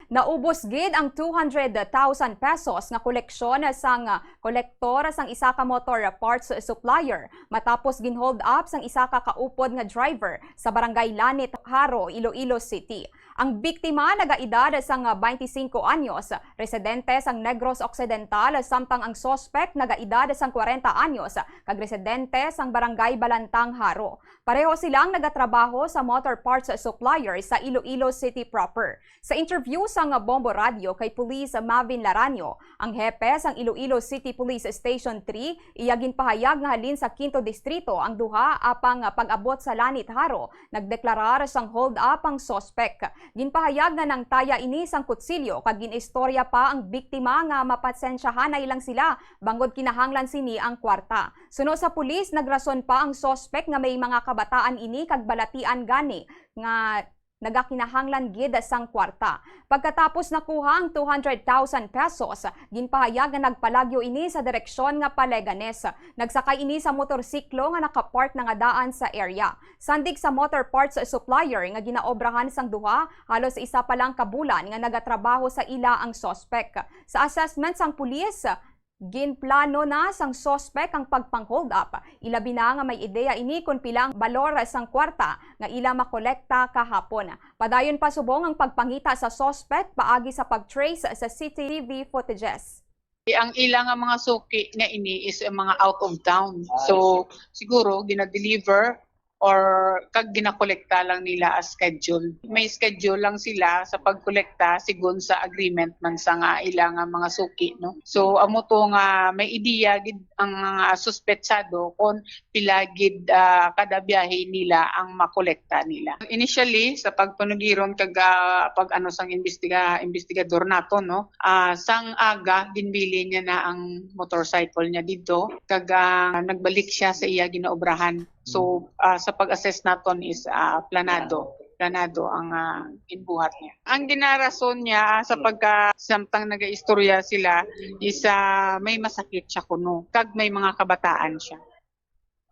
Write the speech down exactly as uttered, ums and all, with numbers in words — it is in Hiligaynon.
Naubos gid ang two hundred thousand pesos nga koleksyon sang kolektor sang isa ka motor parts supplier matapos ginhold up sang isa ka kaupod nga driver sa Barangay Lanit, Jaro, Iloilo City. Ang biktima nagaedad sang twenty-five anyos, residente sang Negros Occidental, samtang ang suspek nagaedad sang forty anyos kag residente sang Barangay Balantang, Jaro. Pareho silang nagatrabaho sa motor parts supplier sa Iloilo City proper. Sa interview sang Bombo Radio kay Police Mavin Laranio, ang hepe sang Iloilo City Police Station three, iya ginpahayag nga halin sa Quinto Distrito ang duha, apang pag-abot sa Lanit, Jaro, nagdeklarar sang hold up ang suspek. Ginpahayag nga nangtaya ini sang kutsilyo kag gin-istorya pa ang biktima nga mapasensyahanay lang sila bangod kinahanglan sini ang kwarta. Suno sa pulis, nagrason pa ang suspek nga may mga kabataan ini kag balatian gani nga nagakinahanglan gid sang kwarta. Pagkatapos nakuha ang two hundred thousand pesos, ginpahayag nga nagpalagyo ini sa direksyon nga pa-Leganes. Nagsakay ini sa motorsiklo nga nakapark na nga daan sa area. Sandig sa motor parts supplier nga ginaobrahan sang duha, halos isa pa lang ka bulan nga nagatrabaho sa ila ang suspek. Sa assessment sang pulis, ginplano na sang suspek ang pagpang-hold up. Ilabi na nga may ideya ini kon pila ang balor sang kwarta nga ila makolekta kahapon. Padayon pa subong ang pagpangita sa suspek paagi sa pag-trace sa C C T V footages. Ang ila nga mga suki nga ini is ang mga out of town. So, siguro gina-deliver or kag ginakolekta lang nila as schedule. May schedule lang sila sa pagkolekta sigon sa agreement man sa nga ila nga mga suki, no? So, amo to nga may ideya gid ang mga suspetsado kon pila gid, ah, kada biyahe nila ang makolekta nila. Initially, sa pagpanugiron kag, ah, pag-ano sang imbestiga-, investigador nato, no? Ah, sang aga, ginbilin niya na ang motorcycle niya didto, kag, ah, nagbalik siya sa iya ginaobrahan. So, ah, sa pag-assess naton is, ah, planado. Planado ang, ah, ginbuhat niya. Ang ginarason niya, ah, sa pagka samtang nagaistorya sila is, ah, may masakit siya kuno, kag may mga kabataan siya.